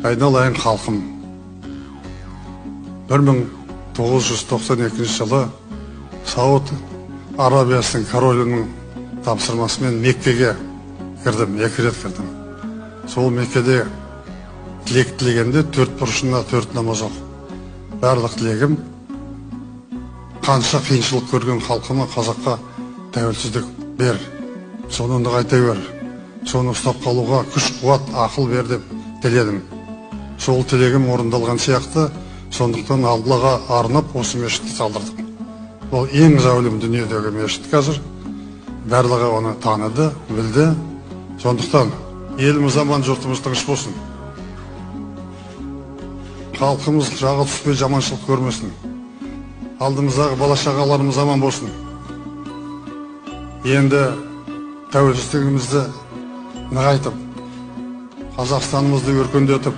Айналайын халқым, 1992 жылы Сауд Арабиясының королінің тапсырмасымен Меккеге кірдім, екі рет кірдім. Сол Меккеде тілек тілегенде төрт бұрышына төрт намаз оқып, барлық тілегім қанша қиыншылық көрген халқыма, қазаққа тәуелсіздік бер, соны нығайта бер, соны ұстап қалуға күш қуат, ақыл бер деп тіледім. Сол тілегім орындалған сияқты. Сондықтан Аллаға арнап осы мешітті салдырдық. Ол ең зәулім дүниедегі мешіт, қазір барлығы оны таныды, білді. Сондықтан еліміз аман, жұртымыз тыныш болсын, халқымыз жағы түспей жаманшылық көрмесін, алдымыздағы бала шағаларымыз аман болсын. Енді тәуелсіздігімізді нығайтып, Қазақстанымызды өркендетіп